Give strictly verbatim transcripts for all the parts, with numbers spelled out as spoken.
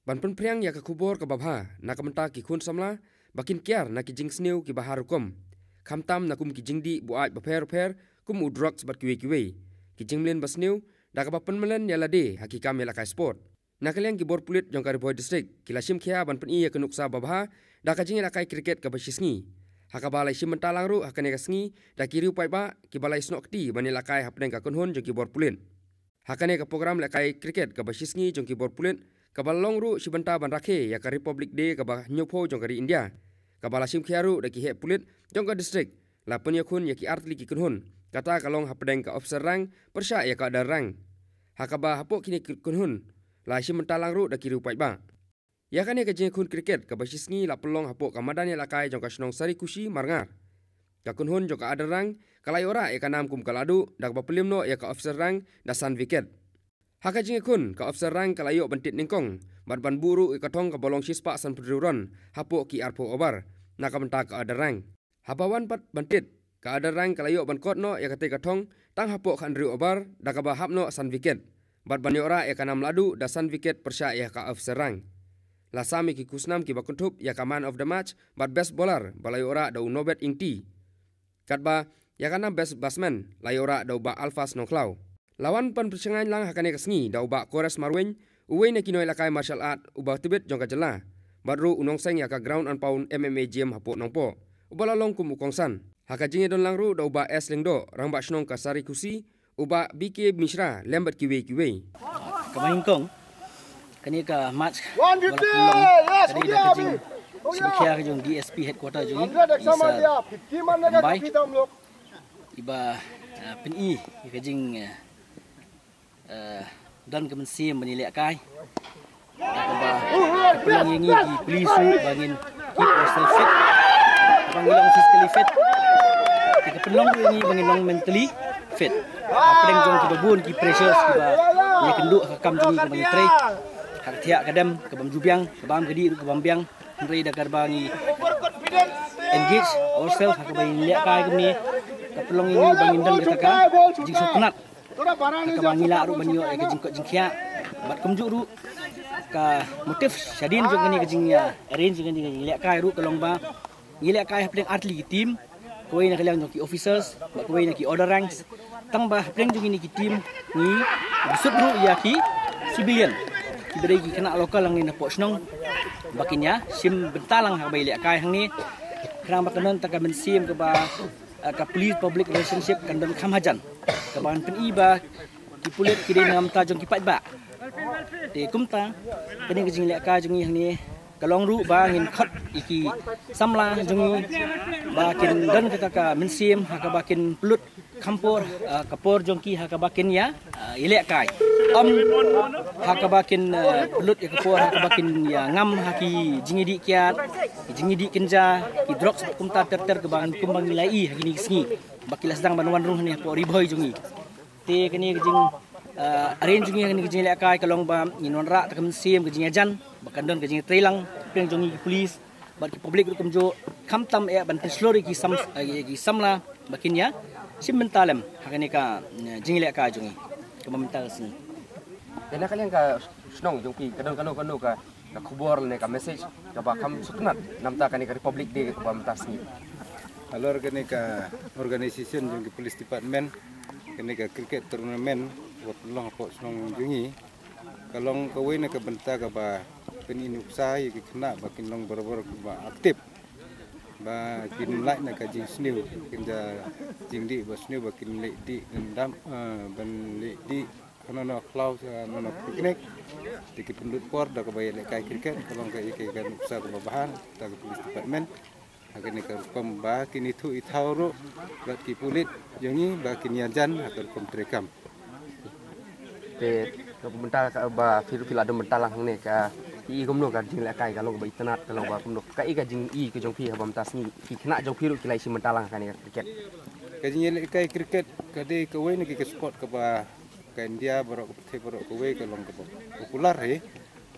ban pynphriang ïa ka khubor kaba bha na ka bynta ki khun samla ba kin kiar na ki jingsniew kiba har rukom, khamtam na kum ki jingdih buaid bapher bapher kum u drugs bad kiwei kiwei, ki jingmlien basniew, da kaba pynmlien ïa lade ha ki kam ïalehkai sport. Na ka liang ki bor pulit jong ka Ri Bhoi District ki la shim khia ban pyni ïa ka nuksa babha da ka jingïalehkai cricket kaba shisngi, ha kaba la shim bynta lang ruh ha kane ka sngi da ki riew paidbah kiba la ïasnoh kti ban ïalehkai hapdeng ka kynhun jong ki bor pulit. Ha kane ka program lehkai cricket kaba shisngi jong ki bor pulit, kaba long ruh shi bynta ban rakhe ïa ka Republic Day kaba hynñiewphew jong ka ri India, kaba la shim khia ruh da ki heh pulit jong ka district, la pynïakhun ïa ki artylli ki kynhun, kata ka long hapdeng ka officer rank pyrshah ïa ka other rank, ha kaba hapoh kine ki kynhun la shim bynta lang ruh da ki riew paidbah. Ïa kane ka jingïakhun cricket kaba shisngi la pynlong hapoh ka madan ïalehkai jong ka shnong Sarikushi Marngar. Ka kynhun jong ka other rank ka la ïoh rah ïa ka nam kum ka lahduh da kaba pynliem noh ïa ka officer rank da san wicket. Ha ka jingïakhun, ka officer rank ka la ïoh ban tied nyngkong bad ban buh ruh ïa ka thong kaba long shispah sanphew hynriew run hapoh ki arphew over na ka bynta ka other rank. Haba wan pat ban tied, ka other rank ka la ïoh ban kot noh ïa katei ka thong tang hapoh khathynriew over da kaba hap noh san wicket, bad ban ïoh rah ïa ka nam lahduh da san wicket pyrshah ïa ka officer rank. La sam ïa ki khusnam kiba kynthup ïa ka man of the match bad best bowler ba la ïoh rah da u Nobet Ingti, katba ïa ka nam best batsman la ïoh rah da u Bah Alphas Nongkhlaw. La wan pynshngaiñ lang ha kane ka sngi da u Bah Kores Marwein, uwei na ki nongïalehkai martial art uba tbit jong ka jylla, bad ruh u nongseng ïa ka ground and pound M M A gym hapoh Nongpoh, uba la long kum u kongsan. Ha ka jingïadon lang ruh da u Bah S Lyngdoh, rangbah shnong ka Sarikushi, u Bah B K Mishra lem bad kiwei kiwei. Kaba nyngkong, kane ka match ka dei da ka jingshim khia ka jong D S P headquarter jong ngi, i Sir Mbai, iba, ah, pyni ïa ka jing, ah, ah, don ka mynsiem ban ïalehkai. Kaba pynlong ïa ngi ki police ruh ba ngin keep ourselves fit. Ba ngin long physically fit, te ka pynlong ruh ïa ngi ba ngin long mentally fit. Hapdeng jong kiba bun ki pressures kiba ngi kynduh ha ka kam jong ngi kaba ngi trei, ha ka thiah ka dem, ka bym ju biang, ka bam ka dih ruh ka bym biang. Hynrei da kaba ngi engage ourselves ha kaba ngi lehkai kumne, ka pynlong ïa ngi ba ngin don kata ka jingsngewtynnat, ha kaba ngi lah ruh ban ïoh ïa ka jingkoit jingkhiah. Bad kumjuh ruh ka motive shadien jong kane ka jing, ah, arrange kane ka jinglehkai ruh ka long ba ngi lehkai hapdeng artylli ki team, kawei na ka liang jong ki officers bad kawei na ki other ranks. Tang ba hapdeng jong kine ki team ngi bsut ruh ïa ki civilian, kiba dei ki khynnah local hangne napoh shnong, ba kin ïa shim bynta lang ha kaba ïalehkai hangne, khnang ba kan don kata ka mynsiem kaba, ah, ka police public relationship kan don kham hajan, kaba kan pyni ba ki pulit ki dei na ka bynta jong ki paidbah. Te kumta, kane ka jinglehkai jong ngi hangne ka long ruh ba ngin khot ïa ki samla jong ngi ba kin don kata ka mynsiem ha kaba kin pynlut kham por, ah, ka por jong ki ha kaba kin ïa, ah, ïalehkai. Ym ha kaba kin, ah, pynlut ïa ka por ha kaba kin ïa ngam ha ki jingïadih kiad, ki jingïadih kynja, ki drugs bad kumta ter ter kaba ngi, kumba ngi la ïohi ha kine ki sngi ba ki la sdang ban wan rung hangne hapoh Ri Bhoi jong ngi. Te kane ka jing, ah, arrange jong ngi ha kane ka jinglehkai ka long ba ngin wanrah da ka mynsiem ka jingïajan, ba kan don ka jingïatreilang hapdeng jong ngi ki police bad ki public ruh kumjuh, khamtam eh ban pynshlur ïa ki sam, eh, ïa ki samla ba kin ïa shim bynta lem ha kane ka, eh, jinglehkai jong ngi kaba mynta ka sngi. Te na ka liang ka shnong jong phi, ka don kano kano ka, ka khubor lane ka message kaba kham sngewtynnat na bynta kane ka Republic Day kaba mynta sngi? Halor kane ka organization jong ki police department, kane ka cricket tournament wat long hapoh shnong jong ngi, ka long kawei na ka bynta kaba pyni nuksa ïa ki khynnah ba kin long barabor kiba active, ba kin lait na ka jingsniew, kin da jingdih ba sniew, ba kin leit dih kyndam, eh, ban leit dih hano hano khlaw, eh, hano hano picnic. Te ki pynlut por da kaba ïalehkai cricket, ka long ka ïa ka nuksa kaba bha na ka bynta ka police department. Ha kane ka rukom ba kin ithuh ithaw ruh bad ki pulit jong ngi ba kin ïajan ha ka rukom treikam. Te ka bynta kaba phi ruh phi la don bynta lang hangne, ka i kumno ka jinglehkai, ka long kaba itynnat, ka long ba kumno, ka i ka jing i ka jong phi haba mynta sngi, ki khynnah jong phi ruh ki la ïashim bynta lang ha kane ka cricket? Ka jingïalehkai cricket ka dei kawei na ki ka sport kaba ka India baroh, ka pyrthei baroh kawei, ka long kaba popular hi.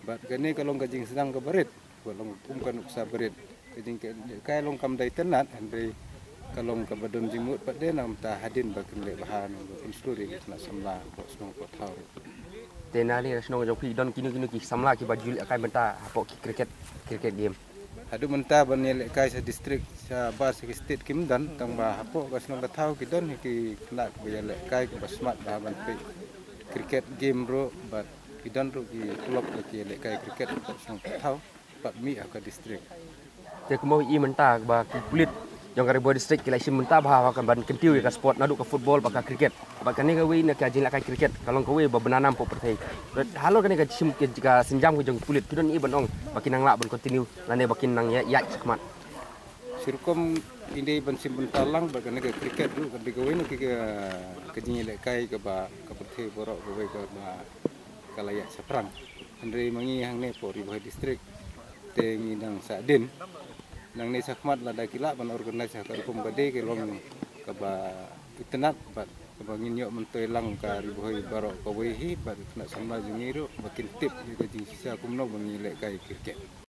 Bad kane ka long ka jingsdang kaba rit, ka long kum ka nuksa ba rit. Ka jingïalehkai long kam dei itynnat, hynrei Ka long kaba don jingmut pat de namar ta hadien ba kin leh bha naba pynshlur ïa ki khynnah samla hapoh shnong hapoh thaw. Te na ne shnong jong phi don kino kino ki samla kiba ju lehkai mynta hapoh ki cricket, cricket game? Haduh mynta ban ïalehkai sha district, shabar sha ki state kim don, tang ba hapoh ka shnong ka thaw ki don ki khynnah kiba ïalehkai kiba smat bha ban peit cricket game ruh, bad ki don ruh ki club ba ki ïalehkai cricket hapoh shnong ka thaw bad mih ha ka district. Te kumno i mynta ba ki pulit jong ka Ri Bhoi District ki la shim bynta bha ha ka ban kyntiew ïa ka sport naduh ka football bad ka cricket. Bad kane kawei na ka jinglehkai cricket ka long kawei ba bnanam hapoh pyrthei. Halor kane ka shim ka, ka sienjam ka jong ki pulit ki don i ban ong ba kin nang lah ban continue lane ba kin nang ïa, ïa shakhmat? Serukom ynda ban shim bynta lang bad kane ka cricket ruh ka dei kawei na ka, ka, ka jingïalehkai kaba ka pyrthei baroh kawei kaba ka la ïaid shaphrang. Hynrei ma ngi hangne hapoh Ri Bhoi District te ngi dang sahdien. Nangne shakhmat lada ki lah ban organise ha ka rukom ka dei ka long kaba itynnad bad kaba ngin ïoh myntoi lang ka Ri Bhoi baroh kawei hi bad khynnah samla jong ngi ruh ba kin tip ïa ka jingshisha kumno ba ngi lehkai cricket.